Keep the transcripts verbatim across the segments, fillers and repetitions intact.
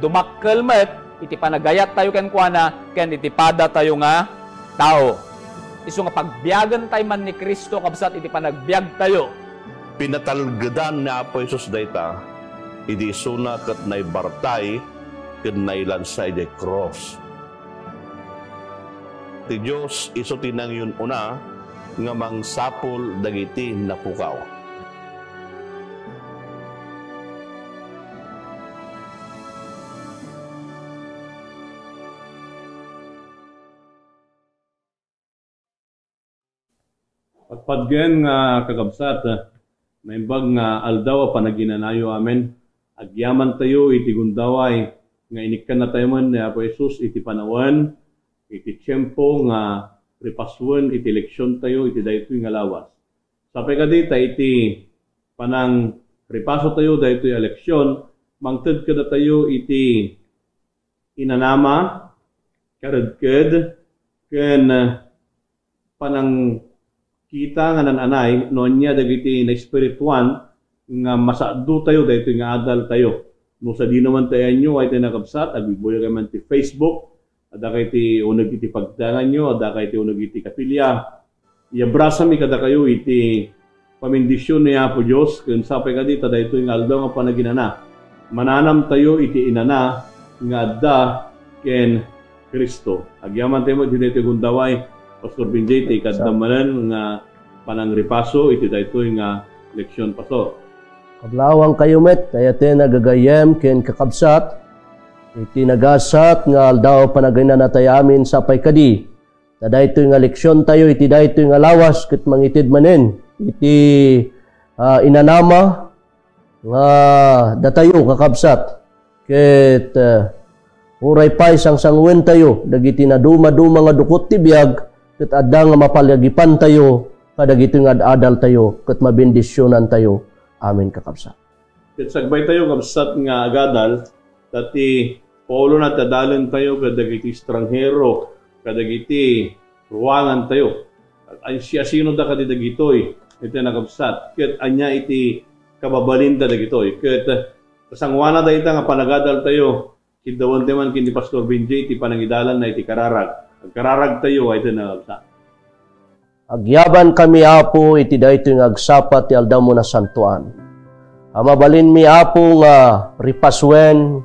Dumakkel met iti panagayattayo kenkuana ken iti padatayo nga tao. Isu nga pagbiagentayo man ni Cristo, kabsat, iti panagbiagtayo. Pinatalgedan ni Apo Jesus dayta idi isuna ket naibartay ken nailansa idiay krus. Ti Dios isu ti nangyun-una nga mangsapul dagiti napukaw. Patpatgen nga kakabsat, naimbag nga aldaw a panaginanayo amin. Agyamantayo iti gundaway nga inikkannatayo man ni Apo Jesus iti panawen, iti tiempo nga ripasuen iti leksiontayo iti daytoy nga lawas. Sapay kadi ta iti panangripasotayo daytoy a leksion, mangted kadatayo iti inanama, karedked, ken panangkita nga naan-anay no ania dagiti naespirituan nga masaadutayo daytoy nga adaltayo. No sadino man tayo, ay tayo nakabsat, agbibuyag man ti Facebook, adda kay ti uneg iti pagdanganyo, adda kay ti uneg iti kapilya. Iyabrasami kadakayo iti pamindision ni Apo Dios, ken sapay kadi ta daytoy nga aldaw nga panaginana, mananamtayo iti inana nga adda ken Cristo. Agyamantayo met iti daytoy gundaway, Pastor Benjay, ti ikadda manen nga panangripaso iti daytoy nga leksion, Pastor. Kablaawankayo met, kayatna gagayyem ken kakabsat, iti nagasat nga aldaw panaginanatayo amin sapay kadi, ta daytoy nga leksiontayo iti daytoy nga lawas ket mangited manen iti, ah, inanama nga datayo, kakabsat, ket, ah, uray pay sangsanguentayo dagiti nadumaduma nga dukot ti biag, ket adda nga mapalagipantayo kadagitoy nga ad-adaltayo, ket mabendisionantayo amin, kakabsat. Ket sagbaytayo, kabsat nga agadal, ta ti Paulona ti adalentayo kadagiti estranghero, kadagiti ruangantayo. At ay, siasinoda kadi dagitoy, iti nakabsat? Ket ania iti kababalinda dagitoy? Ket kasanguanada ita nga panagadaltayo, kiddawentayo man ken ni Pastor Benji iti panangidalanna iti kararag. Agkararagtayo, ay iti nakabsat. Agyabankami, Apo, iti daytoy nga agsapa ti aldawmo nasantoan. A mabalinmi, Apo, nga ripasuen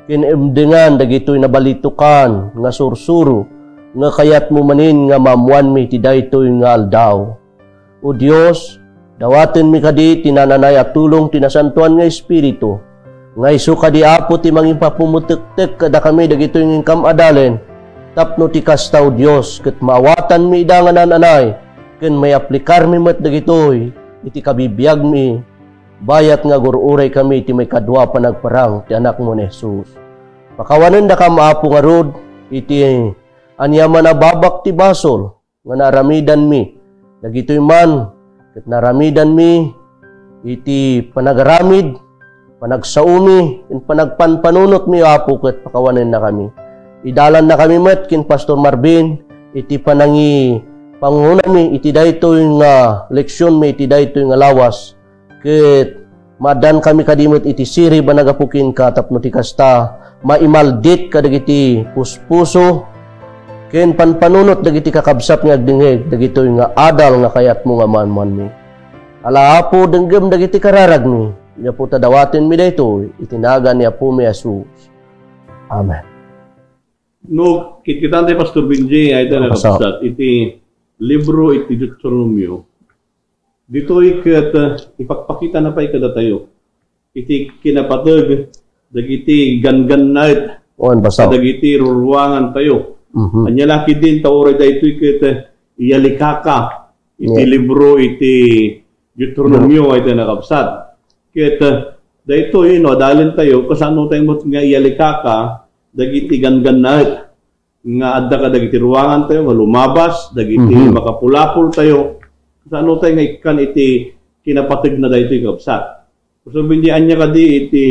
ken imdengan dagitoy nabalitokan nga sursuro nga kayatmo manen nga maammoanmi iti daytoy nga aldaw. O Dios, dawatenmi kadi ti naan-anay a tulong ti Nasantoan nga Espiritu, nga isu kadi, Apo, ti mangipapumetektek kadakami dagitoy nga inkam adalen, tapno ti kasta, O Dios, ket maawatanmi ida nga naan-anay, ken maiaplikarmi met dagitoy iti kabibiagmi, bayat nga agur-uraykami iti maikadua a panagparang ti Anakmo ni Jesus. Pakawanendakam, Apo, ngarud iti aniaman a babak ti basol, nga naaramidanmi. Dagitoy man ket naaramidanmi iti panagaramid, panagsaomi, ken panagpanpanunotmi, Apo, ket pakawanennakami. Idalannakami met ken Pastor Marvin iti panangipangunami iti daytoy nga leksionmi iti daytoy nga lawas. Ket maaddankami kadi met iti sirib a naggapu kenka tapno ti kasta, maimaldit kadagiti puspuso ken panpanunot dagiti kakabsat nga agdengngeg dagitoy nga adal nga kayatmo nga maammoanmi. Ala, Apo, denggem dagiti kararagmi, gapu ta dawatenmi daytoy iti nagan ni Apomi a Jesus. Amen. No, kitkitaentayo, Pastor Benji, ay tayo Ang basa. Nakabsat iti libro iti Deuteronomio. Ditoy ket, uh, ipakpakitana pay kadatayo iti kinapateg dagiti ganggannaet, O, ang basa. Kadagiti ruruangantayo. Mhm. Ania la ketdin ta uray daytoy ket, uh, iyalikaka iti Yeah. libro iti Deuteronomio ay tayo nakabsat. Ket, uh, daytoy no adalentayo, kasano tayo met nga iyalikaka dagiti ganggannaet nga adda kadagiti ruangantayo nga lumabas, dagiti Mhm. makapulapoltayo. Kasano tayo nga ikkan iti kinapategna daytoy, kabsat? Pastor Benji, ania kadi iti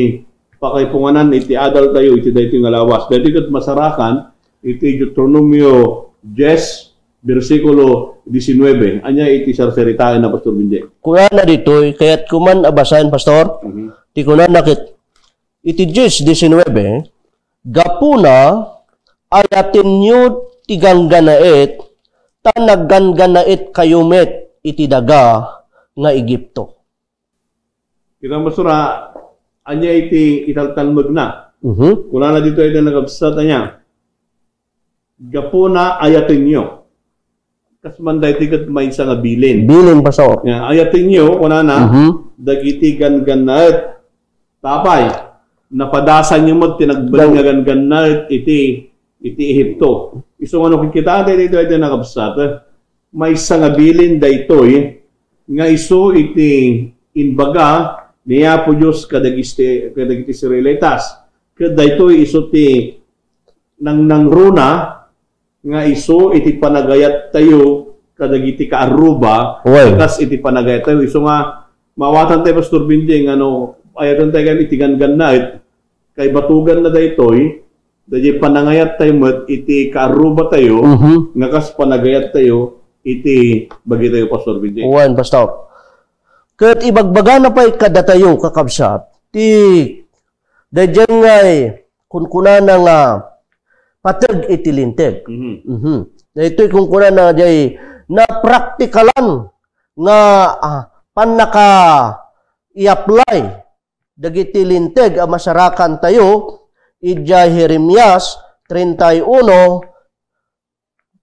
pakaipunganan iti adaltayo iti daytoy nga lawas? Daytoy ket masarakan iti Deuteronomio dies, bersikulo diecinuebe. Ania iti sarsaritaenna, Pastor Benji? Kunana ditoy, kayatko man a basaen, Pastor. Mhm. Ti kunana ket, iti diez diecinuebe, "Gapuna, ayatenyo ti gangganaet, ta naggangganaetkayo met iti daga nga Egipto." Kita, Pastor, a, ania iti italtalmegna? Mhm. Kunana ditoy iti nakabsat, ania? "Gapuna, ayatenyo." Kas man daytoy ket maysa nga bilin. Bilin, Pastor. Nga, "Ayatenyo," kunana, Mhm. "dagiti gangganaet." Apay, napadasanyo met ti nagbalin Gan- nga gangganaet iti, iti Ehipto. Isu nga no kikitaen tayo ditoy iti nakabsat, maysa nga bilin daytoy nga isu iti imbaga ni Apo Dios kadagiti, kadagiti Israelitas. Ket daytoy isu ti nangnangruna nga isu iti panagayattayo kadagiti kaarruba, Wen. kas iti panagayattayo. Isu nga, maawatan tayo, Pastor Benji, nga no, ayaten tayo kami iti gangganaet, kay batugan na daytoy, daytoy panangayattayo met iti kaarrubatayo, Mhm. nga kas panagayattayo iti bagitayo, Pastor Benji. Wen, Pastor. Ket ibagbagana pay kadatayo, kakabsat, ti daydiay ngay kunkunana nga pateg iti Linteg. Mhm. Mhm. Daytoy kunkunana jay napraktikalan nga, ah, pannaka-i-apply dagiti Linteg a masarakantayo idiay Jeremias treinta y uno,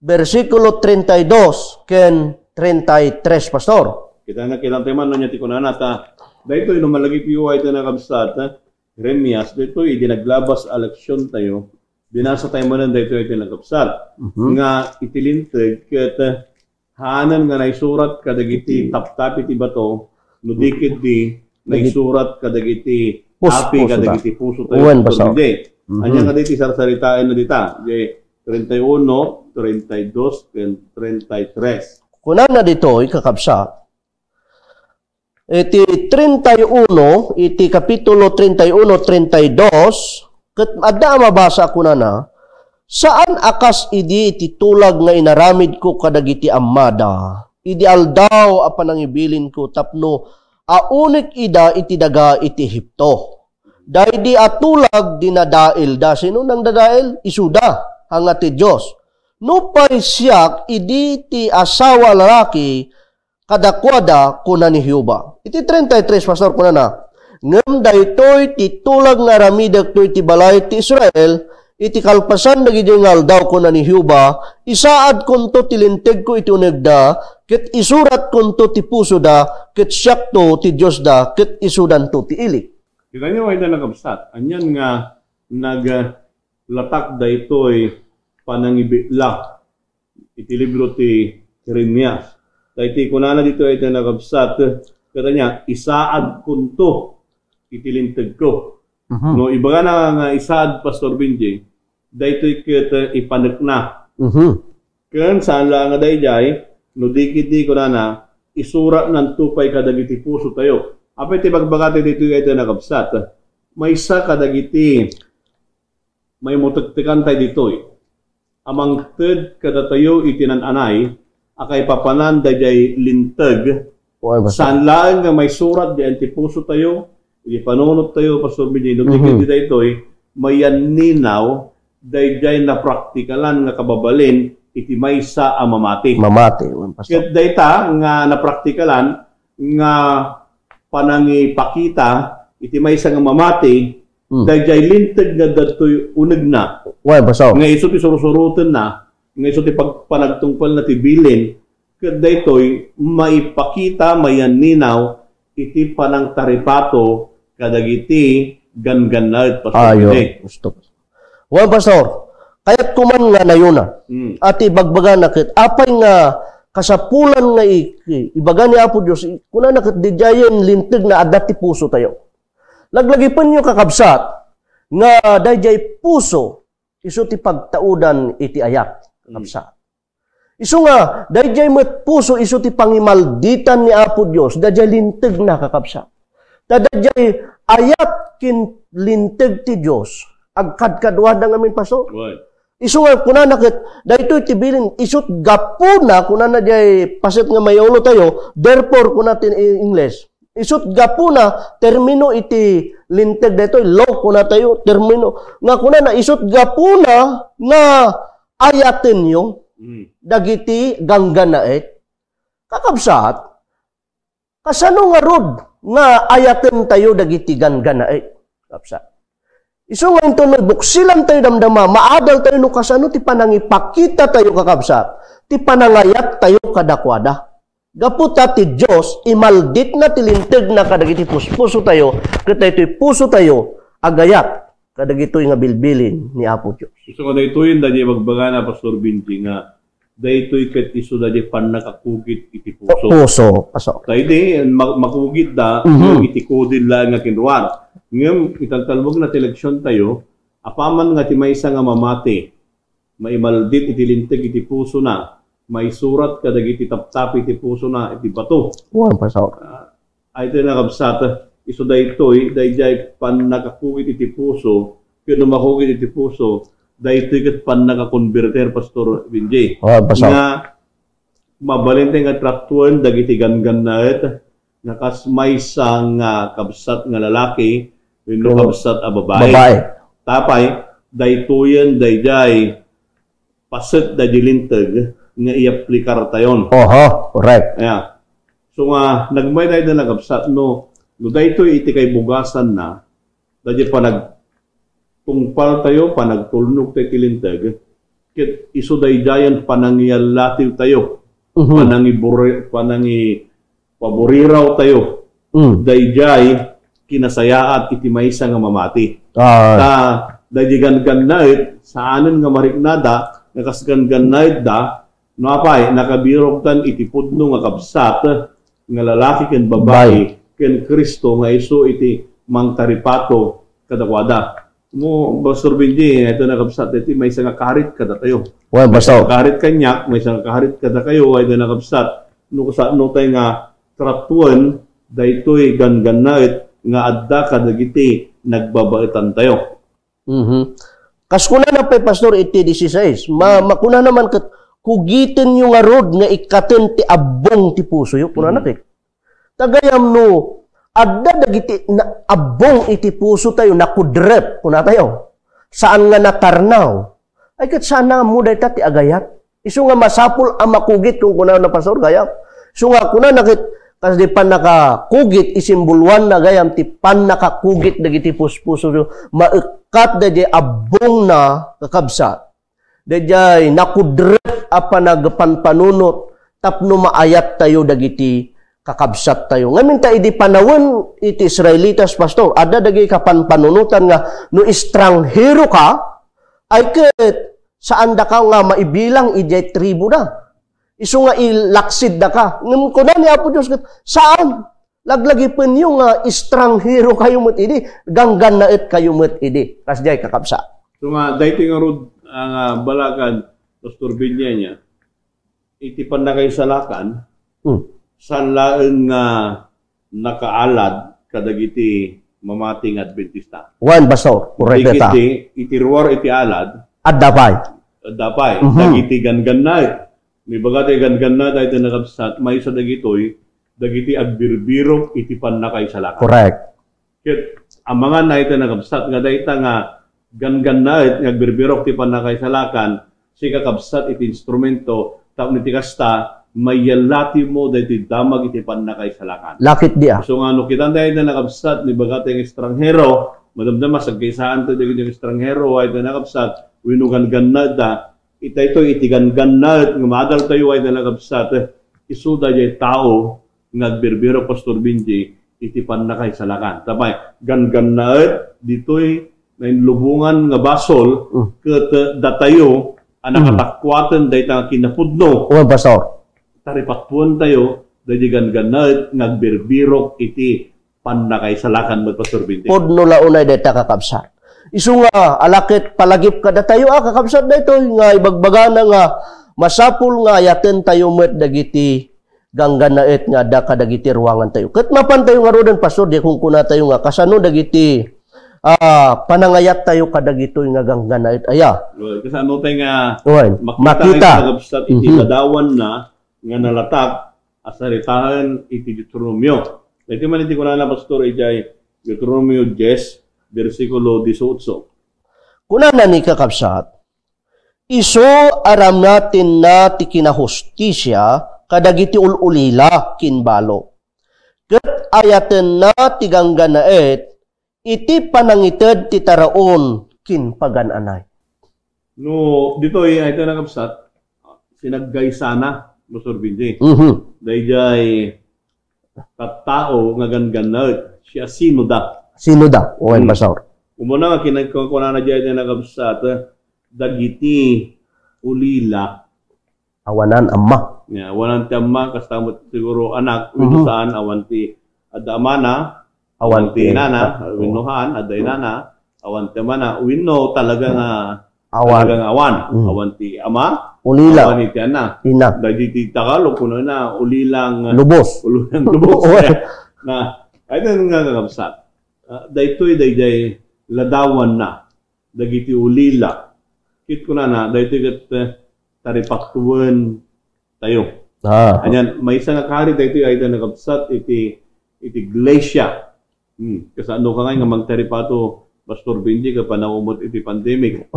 bersikulo treinta y dos ken treinta y tres, Pastor. Kita nga, kailan tayo man, no, nya ti kunana, ta, daytoy, no, malagip yu ay tayo nakabsat, ha? Jeremias, daytoy, idi naglabas a leksion tayo, binasa tayo manen daytoy ay tayo nakabsat. Mhm. Nga, iti Linteg, ket, hanan nga naisurat kadagiti taptap iti bato, no di ket di naisurat kadagiti Pus-, api, puso ta. kadagiti puso tayo, Wen, Pastor Pastor. Benji. Mhm. Ania nga daytoy sarsaritaen na dita? Di treinta y uno, treinta y dos, ken treinta y tres. Kunana ditoy, kakabsat, iti treinta y uno, iti kapitulo treinta y uno, treinta y dos, ket adda a mabasa a kunana, "Saan a kas idi iti tulag nga inaramidko kadagiti ammada, idi aldaw a panangibilinko tapno aunik ida iti daga iti Egipto." Daydi a tulag dinadaelda. Sino nang dadael? Isuda, anga ti Dios. Nupay siak, idi ti asawa a lalaki kadakuada, kuna ni Jehovah. Iti treinta y tres, Pastor, kunana, "Ngem daytoy ti tulag nga aramidek iti balay ti Israel, iti kalpasan dagiti nga aldaw, kuna ni Jehovah, isaadkonto ti lintegko iti unegda, ket isuratkonto ti pusoda, ket siakto ti Diosda, ket isudanto ti ili." Kita niyo, ay na nakabsat. Anian nga naglatak daytoy panangibitla iti libro ti Jeremias. Daytoy kunana ditoy ay nakabsat, kada niya, "Isaadkonto iti lintegko." Mhm. No, ibagana nga isaad, Pastor Benji, daytoy ket, eh, ipanekna. Mhm. Ken saan la nga daydiay, no di ket di kunana, isuratnanto pay kadagiti puso tayo. Apay ti bagbagata ditoy ay nakabsat? Maysa kadagiti maimutektekan tayo ditoy a mangted kadatayo iti nan-anay a kaipapanan daydiay linteg. Wen, Pastor. Saan laeng nga maisurat diay ti puso tayo, iti panunot tayo, Pastor Benji, no di Mhm. ket di daytoy, mayanninaw daydiay napraktikalan nga kababalin iti maysa a mamati. Mamati, wen, Pastor. Ket dayta nga napraktikalan nga panangipakita iti maysa nga mamati, Hmm. daydiay linteg nga adda ditoy unegna. Wen, Pastor. Nga isu ti sursurotenna, nga isu ti pag-, panagtungpalna ti bilin, ket daytoy maipakita, mayanninaw iti panangtaripato kadagiti ganggannaet, Pastor Ayo, Benji. Gusto. Wen, Pastor, kayatko man nga nayona. Hmm. Iti bagbagana ket, apay nga kasapulan nga i-, i-, ibaga ni Apo Dios, i-, kunana ket, "Didiayen linteg nga adda ti puso tayo." Laglagipenyo, kakabsat, nga daydiay puso, isu ti pagtaudan iti ayat, Hmm. kakabsat. Isu nga, daydiay met puso isu ti pangimalditan ni Apo Dios, daydiay lintegna, kakabsat. Ta daydiay ayat ken linteg ti Dios, agkadkaduada ngamin, Pastor. Wen. Isu nga, kunana ket, daytoy ti bilin, isut gapuna, kunana diay paset nga mayulo tayo, therefore, kuna ti English, Isut' gapuna, termino iti Linteg daytoy, law, kunatayo, termino. Nga kunana, isut' gapuna nga ayatenyo Mm. dagiti gangganaet. Kakabsat, kasano ngarud nga ayatentayo dagiti gangganaet? Kakabsat. Isu nga intono, buksilantayo damdama, maadaltayo no kasano ti panangipakitatayo, kakabsat, ti panangayattayo kadakuada. Gapu ta ti Dios, imalditna ti lintegna kadagiti puspusotayo, ket daytoy pusotayo agayat kadagitoy nga bilbilin ni Apo Dios. Isu nga daytoy, daydi ibagbagana, Pastor Benji, nga daytoy ket isu daydi pannakakugit iti puso. Puso, paso. Daydi, ma-, makugit da, Mhm. ngem iti kudil laeng nga kinruar. Ngem, italtalbagna ti leksiontayo, apaman nga ti maysa nga mamati, maimaldit iti linteg iti pusona, maisurat kadagiti taptapi iti pusona iti bato. Wen, paso. Ah, ay tayo nakabsat, isu daytoy, daydiay pannakakugit iti puso, ken no makugit iti puso, daytoy ket pannakakonbertir, Pastor Benji. Wen, paso. Nga, mabalin tayo nga tratuen dagiti ganggannaet nga kas maysa nga kabsat nga lalaki wenno Wenno kabsat a babae. babae. Tapay, daytoyen daydiay paset daydi linteg nga iaplikar tayon. Oho, correct. Yeah. So nga, nagmay tayo na kabsat, no, no daytoy iti kaibugasan na, daydi panag-, tungpal tayo, panagtulnog tayo ti linteg, ket isu daydiayen panangiyallatiw tayo, Mhm. panangiburi-, panangi-, paburiraw tayo, Mm. daydiay kinasayaat iti maysa nga mamati. Ah. Ta daydi ganggannaet, saanen nga mariknada, nga kas ganggannaet da, no apay, nakabirokdan iti pudno nga kabsat, nga lalaki ken babae, Bay. ken Cristo nga isu iti mangtaripato kadakuada. Mo, Pastor Benji, ito na kabsat, iti maysa nga karit kadatayo. Wen, Pastor. Maysa nga karit kaniak, maysa nga karit kadakayo, ay da na kabsat. No kasano tayo nga tratuen, daytoy ganggannaet nga adda kadagiti nagbabaetan tayo. Mhm. Kas kunana pay, Pastor, iti dieciséis, ma-, makunana man ket, "Kugitenyo ngarud nga ikkaten ti abbong ti pusoyo." Kunana Mhm. ket, Tagayam no adda dagiti na-, abbong iti puso tayo, nakudrep, kuna tayo. Saan nga natarnaw. Ay, ket saan nga ammo dayta ti agayat. Isu nga masapul a makugit, kun kuna na Pastor, gayam. Isu nga kuna na ket, kas di pannakakugit, isimbuluan na gayam ti pannakakugit dagiti puspuso, maekkat daydi abbong na kakabsat. Daydiay nakudrep a panagpanpanunot tapno maayat tayo dagiti kakabsat tayo. Ngamin ta idi panawen iti Israelitas, Pastor, adda dagiti kapanpanunotan nga no estranghero ka, ay ket saan daka nga maibilang idiay tribu da. Isu nga ilaksid daka. Ngem kuna ni Apo Dios ket, saan. Laglagipenyo nga estranghero kayo met idi, ganggannaet kayo met idi. Kasdiay kakabsat. So nga, daytoy ngarud, ah, nga balakan, Pastor Binyanya, iti pannakaisalakan, Hmm. saan laeng nga nakaalad kadagiti mamati nga Adventista. Wen, Pastor, korek Iti, ta. iti, iti ruar iti alad, Adda pay. adda pay, Mhm. dagiti ganggannaet. Ibaga ti ganggannaet, dayta nakabsat, maysa dagitoy, dagiti agbirbirok iti pannakaisalakan. Correct. Ket amangan na iti nakabsat nga dayta nga ganggannaet nga agbirbirok ti pannakaisalakan, sika kabsat iti instrumento, tapno iti kasta, mayallatiwmo daytoy damag iti pannakaisalakan. Lakit dia. So nga no kitan tayo iti nakabsat, ni baga tayo nga estranghero, madamdama, sagkaisaanto dagiti estranghero, ay iti nakabsat, wenno ganggannaet da, itaytoy iti ganggannaet nga maadal tayo ay iti nakabsat, isu daydiay tao nga agbirbirok, Pastor Benji, iti pannakaisalakan. Tapay, ganggannaet ditoy nainlubongan nga basol, Mm. ket, eh, datayo a Mm. nakatakkuaten dayta nga kinapudno. Wen, Pastor. Taripatpuan tayo, daydi ganggannaet nga agbirbirok iti pannakaisalakan met, Pastor Benji. Pudno la unay dayta, kakabsat. Isu nga, alaket palagip kadatayo, a, kakabsat, daytoy nga ibagbagana nga masapul nga ayaten tayo met dagiti ganggannaet nga adda kadagiti ruangan tayo. Ket mapan tayo ngaruden, Pastor, di kunkuna tayo nga kasano dagiti, ah, panangayat tayo kadagitoy nga ganggannaet aya. Well, kasano tayo nga Wen, makita makita. nga kakabsat iti Mhm. ladawan na nga nalatak a saritaen iti Deuteronomio. Daytoy man iti kunana, Pastor, idiay Deuteronomio diyes, bersikulo dieciocho. Kunana ni kakabsat, "Isu a ramnatenna ti kinahustisia kadagiti ul-ulila ken balo, ket ayatenna ti ganggannaet iti panangited ti taraon ken pagan-anay." No, ditoy, ay ito na kabsat, sinaggaysana, Pastor Benji. Mhm. Dayjay tattao nga ganggannaet, siasinoda. Sinoda? Wen, hmm, Pastor. Umuna nga kinagkukunana diay ito na kabsat, dagiti ulila. Awanan, amma. Ya, awanan ti amma, kasta met siguro anak, mhm, wenno saan, awan ti adda amana, awan ti inana, wenno haan, adda inana, awan ti amana, wenno talaga nga, awan, talaga nga awan. Mm. Awan ti ama, ulila, awan iti ana. Ina. Dagiti Tagalog, kuno na, ulilang lubos. Ulilang lubos. Oy. Na, ay, nga kakabsat. Ah, daytoy, dayjay, ladawanna dagiti ulila. Ket kunana, daytoy ket, eh, taripatoen tayo. Ah. Anian, maysa nga kari daytoy ay da nakabsat iti, iti iglesia. Hmm. Kasano ka ngay nga mangtaripato, Pastor Benji, ka panawumot iti pandemic?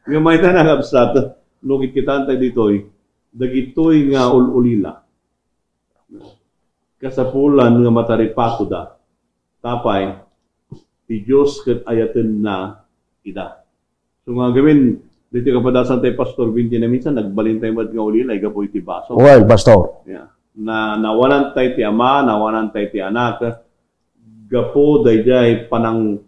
Nga mayta nakabsat, no, kit-, kitaan tayo ditoy, dagitoy nga ul-ulila. Kasapulan nga mataripatoda. Tapay, ti Dios ket ayatenna ida. So nga gamin, dito kapadasan tayo, Pastor Benji, na minsan nagbalin tayo met nga ulila, gapu iti baso. Well, Pastor. Yeah. Na, nawanan tayo ti ama, nawanan tayo ti anak, gapu dayjay panang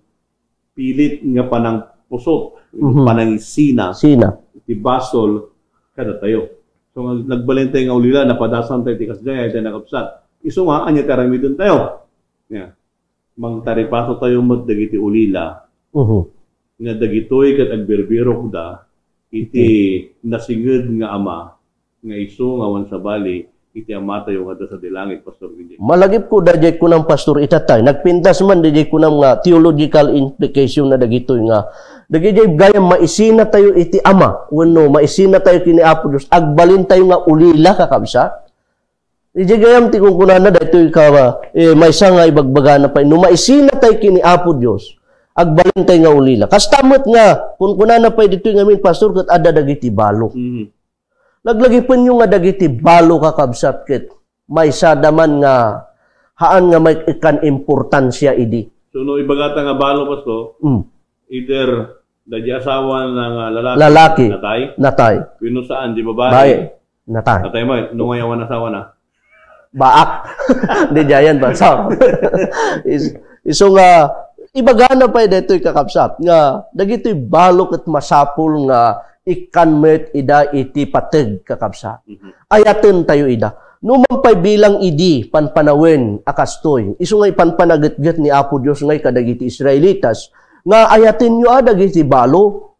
pilit nga panangpusot, mhm, panangisina, sina, ti basol kadatayo. So, nga nagbalin tayo nga ulila, napadasan tayo ti kasjay, ay tayo nakabsat. Isu nga, ania ti aramiden tayo? Yeah. Mangtaripato tayo met dagiti ulila, mhm, nga dagitoy ket agbirbirokda iti, mhm, nasinged nga ama, nga isu nga awan sabali iti Amatayo nga adda sadi langit, Pastor Benji. Malagipko dayjay kunam, Pastor, itatay. Nagpintas man dayjay kunam nga theological implication na dagitoy nga dagijay gayam maisina tayo iti Ama, wenno maisina tayo ken ni Apo Dios, agbalin tayo nga ulila, kakabsat. Dayjay gayam ti kunkunana daytoy ka, eh, maysa nga ibagbagana pay, no maisina tayo ken ni Apo Dios, agbalin tayo nga ulila. Kasta met nga kunkunana pay ditoy ngamin, Pastor, ket adda dagiti balo. Mhm. Laglagipenyo nga dagiti balo, kakabsat, ket maysada man nga haan nga maikkan importansia idi. So, no ibagata nga balo, Pastor, mm, either daydi asawa na nga lalaki, lalaki, natay, natay. Wenno saan, di babae. Babae, natay. Natay mo, no nga yawan asawa na. Baak. Di jayan, Pastor. Is-, isu nga, ibagana pay daytoy, kakabsat, nga dagitoy balo ket masapul nga ikkan met ida iti pateg, kakabsat. Mhm. Ayaten tayo ida. Numan pay bilang idi panpanawen a kastoy, isu nga ipanpanagetget ni Apo Dios ngay kadagiti Israelitas, nga ayatenyo a dagiti balo.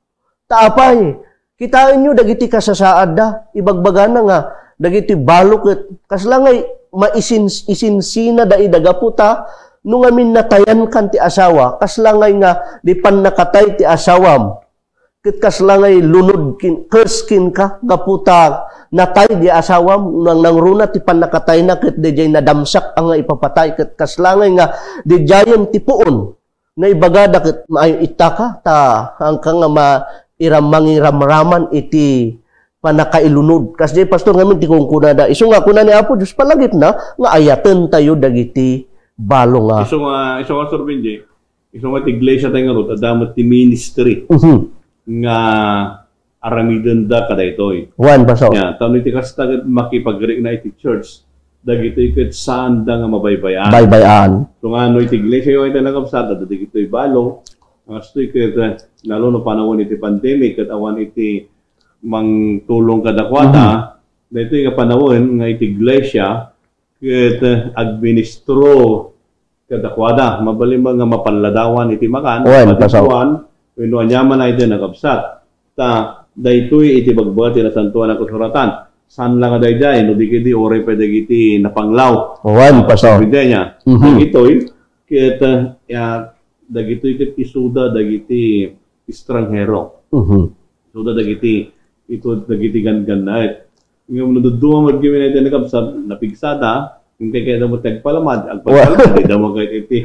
Ta apay, kitaenyo dagiti kasasaadda, ibagbagana nga dagiti balo ket kasla ngay maisin-, isinsinada ida gapu ta no ngamin natayankan ti asawa, kasla ngay nga di pannakatay ti asawam. Ket kasla ngay lunod ken-, curse kenka, gapu ta natay di asawam, nang nangruna ti pannakatayna, ket dayjay nadamsak a nga ipapatay, ket kasla ngay nga didiayen ti puon nga ibagada ket maayo ittaka, ta haanka nga ma-, iram-, mangiramraman iti pannakailunod. Kasdiay, Pastor, ngamin ti kunkunada. Isu nga kuna ni Apo Dios, palagipna nga ayaten tayo dagiti balo nga. Isu nga, isu nga, Sir Benji, isu nga ti iglesia tayo ngarud, adda met ti ministry, mhm, nga aramidenda kadaytoy. Wen, Pastor. Ya, tapno iti kasta ket makipagrikna iti church, dagitoy ket saanda nga mabaybay-an. Baybay-an. So nga, no iti iglesia yo, iti nakabsat, adda dagitoy balo, nga kastoy ket, eh, lalo no panawen iti pandemic, ket awan iti mangtulong kadakuada, mhm, daytoy nga panawen nga iti iglesia, ket, eh, agministro kadakuada. Mabalin nga mapalladawan iti makan, wen, Pastor, wenno aniaman a iti nakabsat. Ta daytoy iti ibagbaga ti Nasantoan a Kasuratan. Saan la nga daydiay, no di ketdi uray pay dagiti napanglaw. Wen, Pastor. Pagpidenya. Mhm. Dagitoy, ket, eh, ya, dagitoy ket isuda dagiti estranghero. Mhm. Isuda dagiti, ito dagiti ganggannaet. Ngem no duduaman met ngamin iti nakabsat, napigsada, Inton kayatda met ti agpalamad, agpalpalamad, dida met kayat iti,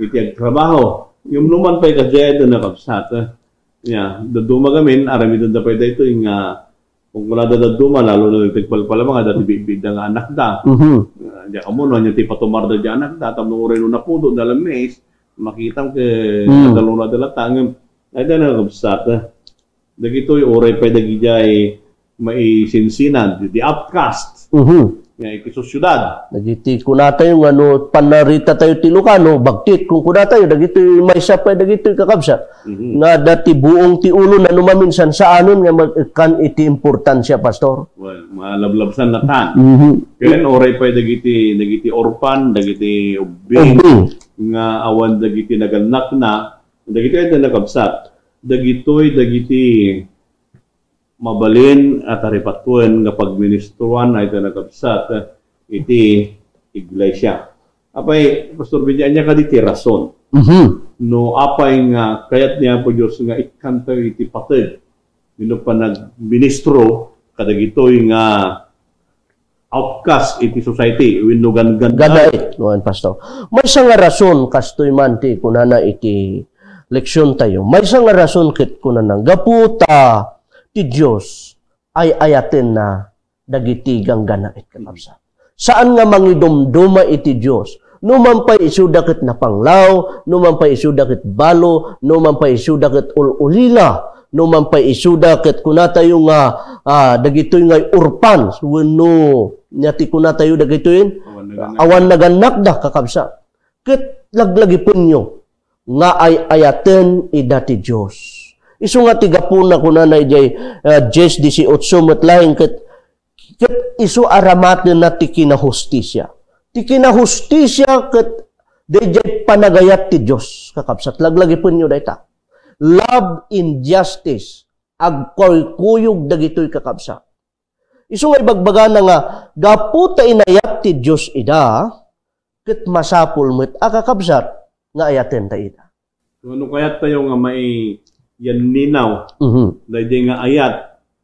iti agtrabaho. Ngem no man pay kadi, ita nga kabsat, eh. Ya, dadduma gamin, aramidenda pay daytoy nga, kunkunada dadduma, lalo na dagiti agpalpalamad, adda ti bigbigda nga anakda. Mhm. Ah, diak ammo no ania ti ipatumarda diay anakda, tapno uray no napudotda laeng mais, makitam ket Mm. nadalunada latta, ngem, ay, ita nga kabsat, eh. Dagitoy uray pay dagidiay maisinsinad, the outcast, Mhm. nga iti sosiedad. Dagiti kunatayo nga no pannarita tayo ti Ilocano, bagtit, kunkunatayo, dagitoy maysa pay dagitoy kakabsat. Mhm. Nga adda ti buong ti ulona no maminsan saanen nga mag-ekkan iti importansia, Pastor. Well, malablabsan natan. Mhm. Ken uray pay dagiti, dagiti orphan, dagiti ubbing, Ubbing. nga awan dagiti nagannakna, dagitoy ita nga kabsat. Dagitoy dagiti mabalin a taripatoen nga pagministroan a ita nga kabsat iti iglesia. Apay, Pastor Benji, ania kadi ti rason? Mhm. No apay nga kayat ni Apo Dios nga ikkantayo iti pateg wenno panagministro kadagitoy nga outcast iti society wenno ganggannaet. Ganggannaet, wen, Pastor. Maysa nga rason, kastoy man ti kunana iti leksion tayo. Maysa nga rason ket kunana, gapu ta ti Dios ay-ayatenna dagiti ganggannaet, kakabsat. Saan nga mangidumduma iti Dios. No man pay isuda ket napanglaw, no man pay isuda ket balo, no man pay isuda ket ul-ulila, no man pay isuda ket kunatayo nga, ah, dagitoy nga orphans, wenno nia ti kunatayo dagitoy, Awan nagannakda. Awan nagannakda, kakabsat. Ket laglagipenyo nga ay-ayaten ida ti Dios. Isu nga ti gapuna kunana idiay, ah, dies dieciocho met laeng ket, ket isu aramatenna ti kinahustisia. Ti kinahustisia ket daydiay panagayat ti Dios, kakabsat. Laglagipenyo dayta. Love and justice, agkuykuyog dagitoy, kakabsat. Isu nga ibagbagana nga gapu ta inayat ti Dios ida, ket masapul met a, kakabsat, nga ayatenta ida. No, no kayat tayo nga maiyanninaw, Mhm. daydiay nga ayat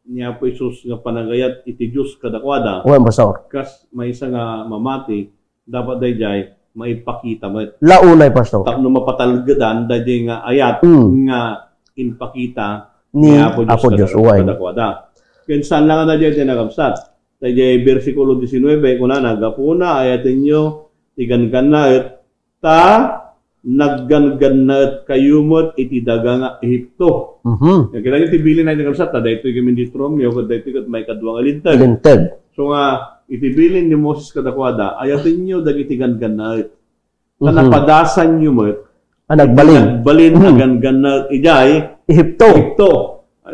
ni Apo Jesus nga panagayat iti Dios kadakuada, Wen, Pastor. kas maysa nga mamati, dapat daydiay maipakita met. Launay, Pastor. Tapno mapatalgedan daydiay nga ayat Mm. nga impakita Ni ni Apo Dios Apo Dios, kada-, uway. kadakuada. Ken saan lang nga daydiay ti nakabsat. Daydiay bersikulo diecinueve, kunana, "Gapuna, ayatenyo ti ganggannaet, ta nagganggannaetkayo met iti daga nga Egipto." Mhm. Nga kita ti bilin a nakabsat, ta daytoy kami di Romeo, ket daytoy ket maikadua nga linteg. Linteg. So nga, iti bilin ni Moses kadakuada, "Ayatenyo dagiti ganggannaet." Ta Mhm. napadasanyo met A nagbalin. nagbalin a Hmm. ganggannaet idiay Ehipto. Ehipto.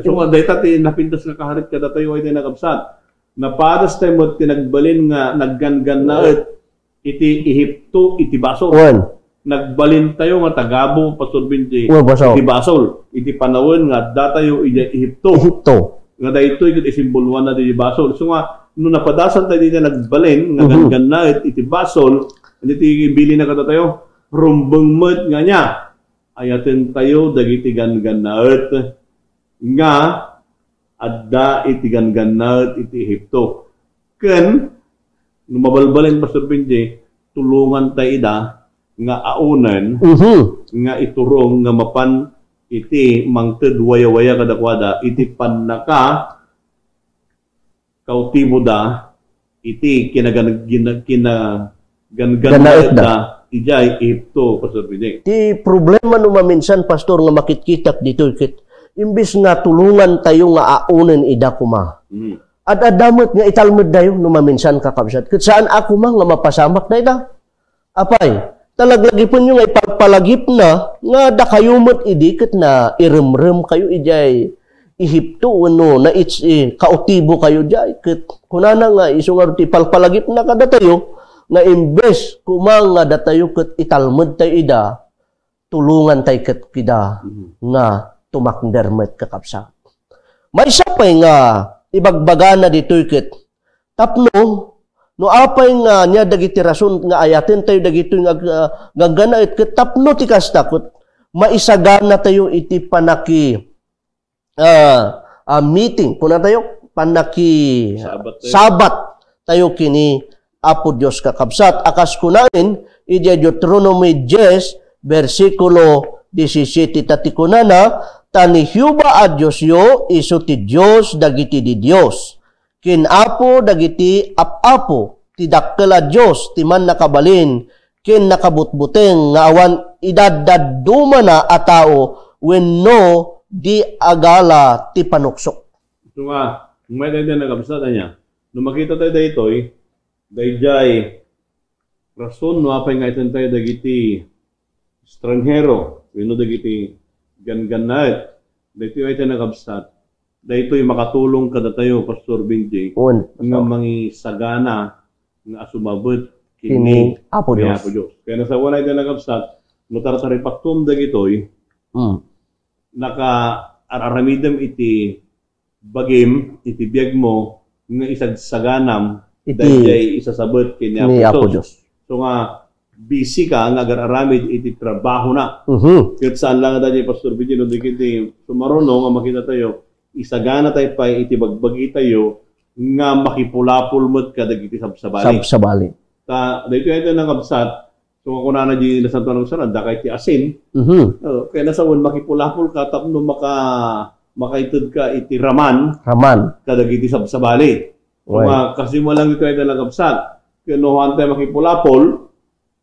So, nga dayta ti napintas nga kaharit kadatayo ay ti nakabsat. Napadas tayo met ti nagbalin nga nagganggannaet iti Ehipto, iti basol. Wen. Nagbalin tayo nga tagabu, Pastor Benji, Wen, basol. iti basol. Iti panawen nga adda tayo idiay Ehipto. Ehipto. Nga daytoy ket isimboloanna ti basol. So nga, no napadasan tayo dita nagbalin nga Mhm. ganggannaet iti basol, iti bilin na kadatayo, rumbeng met nga ania, ayaten tayo dagiti ganggannaet nga adda iti ganggannaet iti Ehipto. Ken, no mabalbalin, Pastor Benji, tulongan tayo ida nga aunen, Mhm. nga iturong nga mapan iti mangted wayawaya kadakuada, iti pannaka kautiboda, iti kinagan-, gina-, kina-, gan-, Ganaetda. ganaetda, idiay Ehipto, Pastor Benji. Ti problema no maminsan, Pastor, nga makitkitak ditoy ket imbes nga tulongan tayo nga aunen ida koma. Mm. Ad-adda met nga italmeddayo no maminsan, kakabsat. Ket saan a koma nga mapasamak dayta. Apay, ta laglagipenyo nga ipalpalagipna nga dakayo met idi ket nairemrem kayo idiay Ehipto wenno naits-, eh, kautibo kayo diay. Ket kunana nga isu ngarud ti ipalpalagipna kadatayo nga imbes koma nga datayo ket italmed tayo ida, tulongan tay ket kida Mhm. nga tumakder met, kakabsat. Maysa pay nga ibagbagana ditoy ket tapno, no apay nga nia dagiti rason nga ayaten tayo dagitoy nga ag-, ah, ganggannaet ket tapno ti kasta ket maisagana tayo iti panaki-, ah, ah, meeting, kuna tayo, panaki-, Sabat tayo. sabat tayo kini Apo Dios, kakabsat, a kas kunaen idiay Deuteronomy dies, bersikulo disisiete, ta ti kunana, "Ta ni Jehovah a Diosyo isu ti Dios dagiti didios, ken Apo dagiti ap-apo, ti dakkel a Dios, ti mannakabalin ken nakabutbuteng, nga awan idaddaddumana a tao wenno di agala ti panuksok." Ito nga, may tayo din nagkabsat, anya? No makita tayo daytoy, dayjay rason no apay nga iten tayo dagiti estranghero, wenno dagiti ganggannaet. Daytoy ay tayo nagkabsat. Daytoy makatulong kadatayo, Pastor Benji, Wen, nga Pastor. mangisagana nga asumabet Kini kini Apo kay Dios. Apo Dios. Kaya nasawan ay tayo nagkabsat, no tartaripaktom dagitoy, Mm. naka-ar-aramidem iti bagim, iti biagmo, nga isagsaganam Iti dayjay isasabet ken ni ni Apo Apo Dios. Dios. So nga, busy ka nga agar-aramid iti trabahona. Mhm. Ket saan lang nga dayjay, Pastor Benji, no, dagiti sumaruno nga makita tayo, isagana tayo pay iti bagbagi tayo nga makipulapol met kadagiti sabsabali. Sabsabali. Ta, daytoy ay tayo nakabsat, So, kunana di Nasantoan nga Surat, "Daka iti asin." Mhm. Oh, kaya nasawan, makipulapol ka tapno maka-, makaited ka iti raman Raman. kadagiti sabsabali. So, Wen. nga, kasi mo lang ito ay talagabsat. Kaya no, haan tayo makipulapol,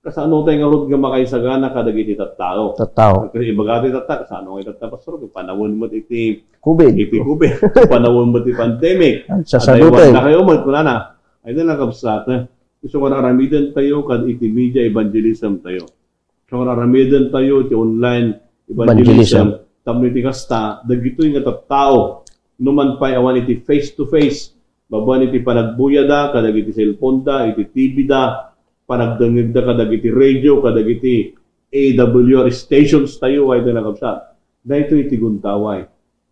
kasano tayo ngarud nga makaisagana kadagiti tattao? Tattao. Kasi ibaga ti tattao, kasano nga tattao, Pastor? Kung panawen mo iti COVID. iti COVID. Kung panawen mo iti pandemic. Sasaduten. Adaywan na kayo, mat-, kunana. Ay na nakabsat, eh. Isu nga aramiden tayo kad iti media evangelism tayo. Isu nga aramiden tayo iti online evangelism. Evangelism. Tapno iti kasta, dagitoy nga tattao, numan pay awan iti face to face, babaen iti panagbuyada, kadagiti cellphone da, iti T V da, panagdengngegda kadagiti radio, kadagiti A W R stations tayo, ay da nakabsat. Daytoy iti gundaway.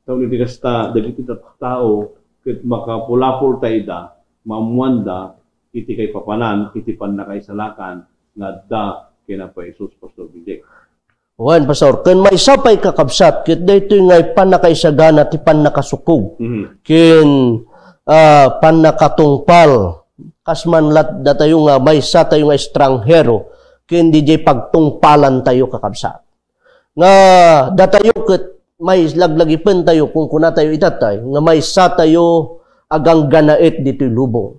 Tapno iti kasta, dagiti tattao ket makapulapol ta ida, maammoanda iti kaipapanan, iti pannakaisalakan nga adda ken Apo Jesus, Pastor Benji. Wen, Pastor, ken maysa pay, kakabsat, ket daytoy nga pannakaisagana ti pannakasukog. Mhm. Ken, ah, pannakatungpal. Kas man lat datayo nga maysa tayo nga estranghero, ken didiay pagtungpalan tayo, kakabsat. Nga datayo ket may laglagipentayo, kunkuna tayo itatay, nga maysa tayo a gangganaet ditoy lubong.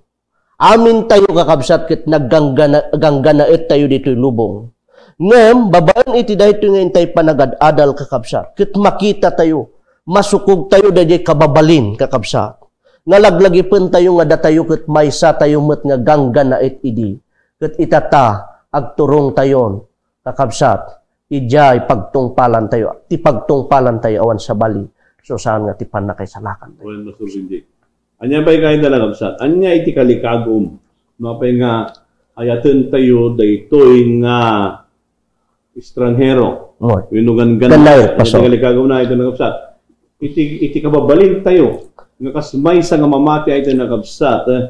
Amin tayo, kakabsat, ket nagganggana-, gangganaet tayo ditoy lubong. Ngem, babaen iti daytoy nga intay panagad-adal, kakabsat, ket makita tayo, masukog tayo daydiay kababalin, kakabsat, nga laglagipentayo nga datayo ket maysa tayo met nga gangganaet idi. Ket itata, agturong tayon, kakabsat, idiay pagtungpalan tayo, ti pagtungpalan tayo awan sabali, so saan nga ti pannakaisalakan tayo. Wen, Pastor Benji. Ania pay kayat da, kakabsat? Ania iti kalikagum? No apay nga ayaten tayo daytoy nga estranghero. Wen. Wenno ganggannaet, Pastor. Iti kalikagum na ito, kakabsat. Iti, iti kababalin tayo, nga kas maysa nga mamati ay ito, kakabsat, eh,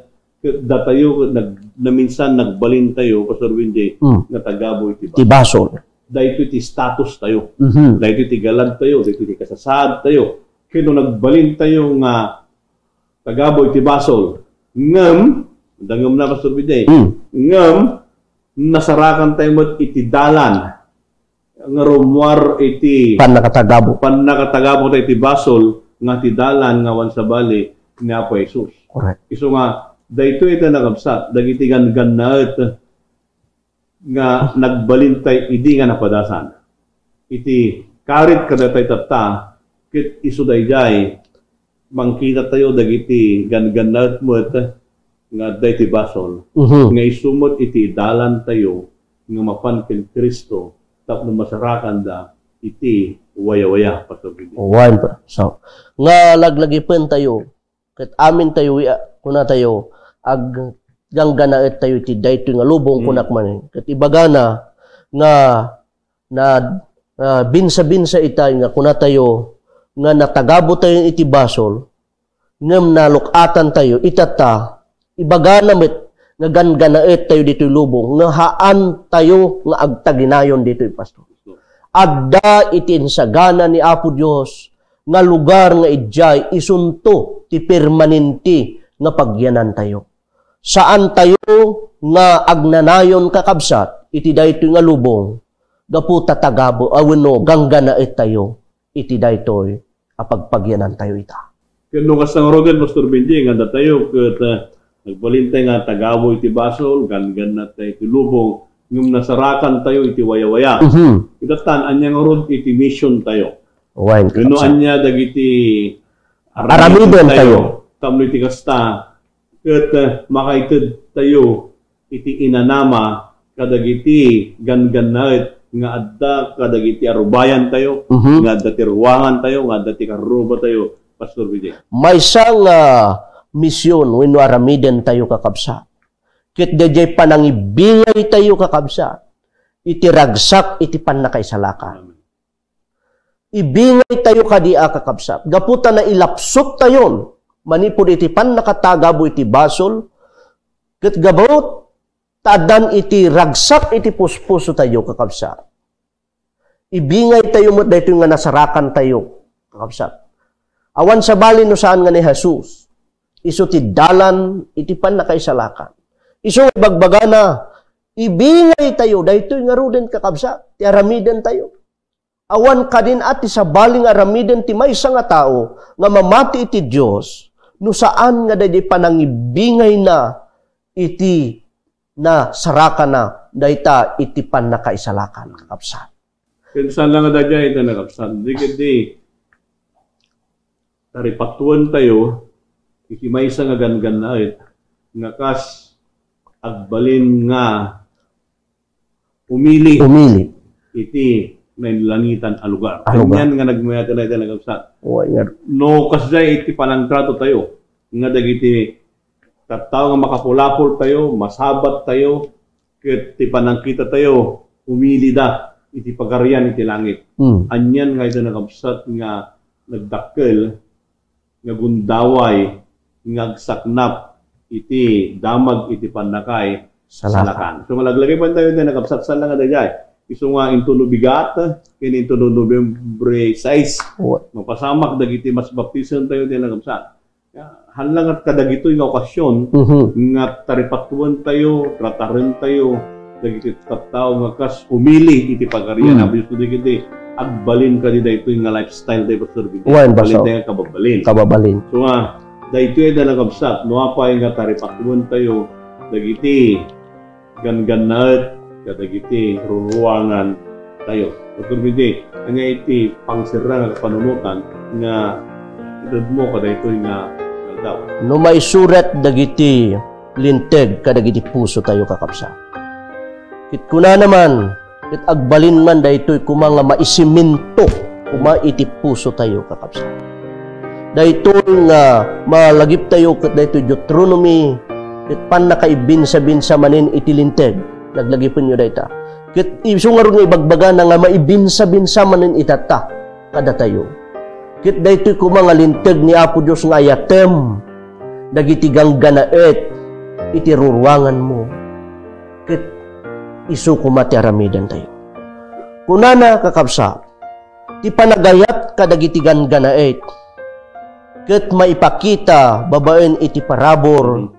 ket datayo, nag-, naminsan nagbalin tayo, Pastor Benji, Mm. nga tagabu iti Ti basol. basol. Daytoy ti status tayo. Mhm. Daytoy ti galad tayo, daytoy ti kasasaad tayo. Ket no nagbalin tayo nga tagabu iti basol, ngem, dangem na, Pastor Benji, Mm. ngem, nasarakan tayo met iti dalan nga rummuar iti Pannakatagabu. pannakatagabu ta iti basol nga ti dalan nga awan sabali ni Apo Jesus. Correct. Isu nga, daytoy iti nakabsat, dagiti ganggannaet nga nagbalin tay idi nga napadasan. Iti karit kadatayo tatta, ket isu daydiay mangkita tayo dagiti ganggannaet met nga adda iti basol, Mhm. nga isu met iti idalan tayo nga mapan ken Cristo tapno masarakanda iti wayawaya, Pastor Benji. Wen, pa-, so, nga laglagipen tayo, ket amin tayo, wi-, kuna tayo, ag-, gangganaet tayo iti daytoy nga lubong, Mm. kunak man. Ket ibagana nga na, ah, binsa-binsa itay nga kuna tayo nga natagabu tayo iti basol, ngem naluk-atan tayo, itatta, ibagana met nga ganggannaet tayo ditoy lubong, nga haan tayo nga agtaginayon ditoy, Pastor. Adda iti insagana ni Apo Dios nga lugar nga idiay isunto ti permanente nga pagyanan tayo. Saan tayo nga agnanayon, kakabsat, iti daytoy nga lubong, gapu ta tagabu-, a wenno gangganaettayo iti daytoy a pagpagianantayo ita. Ken no kasta ngaruden, Pastor Benji, nga datayo ket, ah, nagbalintay nga tagabu iti basol, gangganaettayo iti lubong, ngem nasarakantayo iti wayawaya. Mhm. Ita tan, ania ngarud iti mission tayo? Wen, wenno kakabsat, ania dagiti aramidentayo tapno iti kasta, ket, eh, makaitedtayo iti inanama kadagiti ganggannaet nga adda kadagiti arubayantayo, mhm, nga adda ti ruangantayo, nga adda ti karrubatayo, Pastor B J. Maysa nga mision wenno aramidentayo, kakabsat, ket daydiay panangibingaytayo, kakabsat, iti ragsak iti pannakaisalakan. Amen. Ibingaytayo kadi a kakabsat, gapu ta nailapsuttayon manipud iti pannakatagabu iti basol, ket gapu ta addan iti ragsak iti puspusotayo, kakabsat. Ibingaytayo met daytoy nga nasarakantayo, kakabsat. Awan sabali no saan nga ni Jesus isu ti dalan iti pannakaisalakan. Isu nga ibagbagana, ibingaytayo daytoy ngaruden, kakabsat, ti aramidentayo. Awan kadin a ti sabali nga aramiden ti maysa nga tao nga mamati iti Dios no saan nga daydi panangibingayna iti nasarakana dayta iti pannakaisalakan, kakabsat. Ken saan la nga daydiay iti nakabsat. Di ketdi taripatoentayo iti maysa nga ganggannaet nga kas agbalin nga umili, umili iti nainlangitan a lugar. A lugar. Anian nga nagmayat iti nakabsat. Uy, nga. No kasdiay iti panangtratotayo nga dagiti tattao nga makapulapoltayo, masabattayo, ket ti panangkitatayo, umilida iti Pagarian iti langit. Hmm. Anian nga iti nakabsat nga nagdakkel nga gundaway nga agsaknap iti damag iti pannakaisalakan. Salakan. So, nga laglagipentayo iti nakabsat, saan la nga daydiay. Isu nga intono bigat, ken intono Nobyembre sais. Uy. Mapasamak dagiti mas baptisentayo iti nakabsat. Ya, haan la nga kadagitoy nga okasyon, mhm, nga taripatoentayo, tratarentayo dagiti tattao nga kas umili iti Pagarian, hmm, a Dios, dagiti agbalin kadi daytoy nga lifestyle tayo, Pastor Benji. Wen, agbalin baso. Tayo nga kababalin. Kababalin. So nga, daytoy a nakabsat, no apay nga taripatoentayo dagiti ganggannaet kadagiti ruruangantayo. Pastor Benji, ania iti pangserra nga kapanunotan nga itedmo kadaytoy nga aldaw? No maisurat dagiti linteg kadagiti pusotayo, kakabsat. Ket kunana man, ket agbalin man daytoy koma nga maisiminto koma iti pusotayo, kakabsat. Daytoy nga malagiptayo ket daytoy Deuteronomy, ket pannakaibinsa-binsa manen iti linteg. Laglagipenyo dayta. Ket isu ngarud nga ibagbagana nga maibinsa-binsa manen itatta kadatayo. Ket daytoy koma nga linteg ni Apo Dios nga ayatem dagiti ganggannaet iti ruruanganmo. Ket isu koma ti aramidentayo. Kunana, kakabsat, ti panagayat kadagiti ganggannaet ket maipakita babaen iti parabur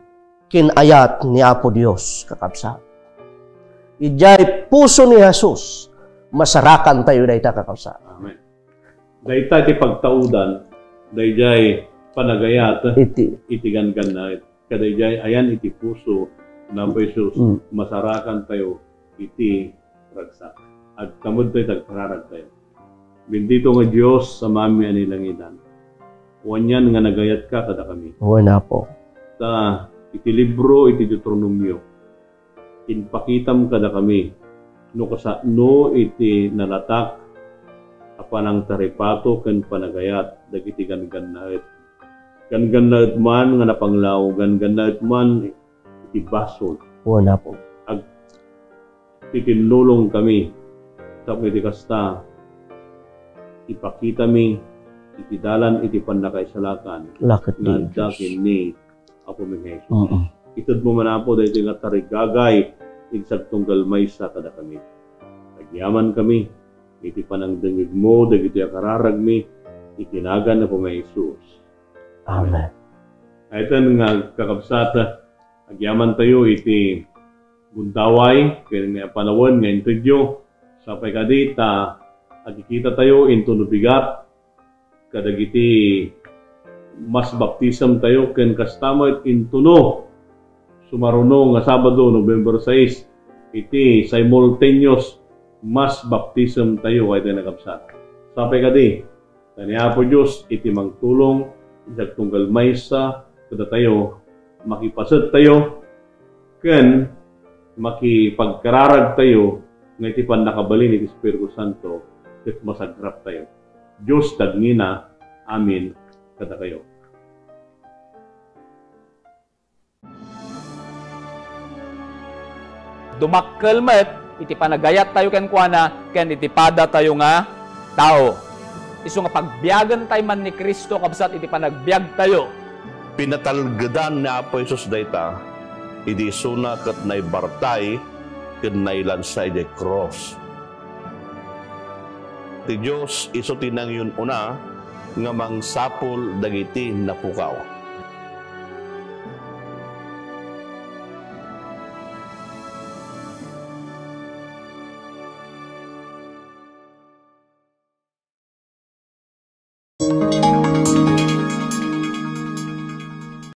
ken ayat ni Apo Dios, kakabsat. Idiay puso ni Jesus, masarakantayo dayta, kakabsat. Amen. Dayta ti pagtaudan, daydiay panagayat iti, iti ganggannaet. Kadaydiay ayan iti puso ni Apo Jesus, mm, masarakantayo iti ragsak. Agtamedtayo, agpararagtayo. Bendito nga Dios, Amami a nailangitan. Anian nga nagayatka kadakami. Wen, Apo. Ta iti libro iti Deuteronomio, impakitam kadakami no kasano iti nalatak a panangtaripato ken panagayat dagiti ganggannaet. Ganggannaet man nga napanglaw, ganggannaet man iti basol. Wen, Apo. Ag-, titinnulongkami tapno iti kasta, ipakitami iti dalan iti pannakaisalakan. Laket nga adda Jesus. Kenni Apomi nga Jesus. Mm. Itedmo man, Apo, daytoy nga tarigagay iti sagtunggal maysa kadakami. Agyamankami iti panangdengngegmo dagitoy a kararagmi iti nagan ni Apomi nga Jesus. Amen. Amen. Daytan nga kakabsat, agyamantayo iti gundaway ken nga panawen nga intedyo. Sapay kadi ta agkikitatayo intono bigat kadagiti mass baptism tayo ken kasta met intono sumaruno nga Sabado, November sais, iti simultaneous mass baptism tayo, kayta nakabsat. Sapay kadi, ta ni Apo Dios iti mangtulong, iti agtunggal maysa kadatayo, makipaset tayo, ken makipagkararag tayo nga iti pannakabalin iti Espiritu Santo, ket masagrap tayo. Dios dagngina. Amin kadakayo. Dumakkel met iti panagayat tayo kenkuana ken iti pada tayo nga tao. Isu nga pagbiagen tayo man ni Cristo, kabsat, iti panagbiag tayo. Pinatalgedan ni Apo Jesus dayta idi isuna ket naibartay ken nailansa idiay krus. Ti Dios isu ti nangyun-una nga mangsapul dagiti napukaw.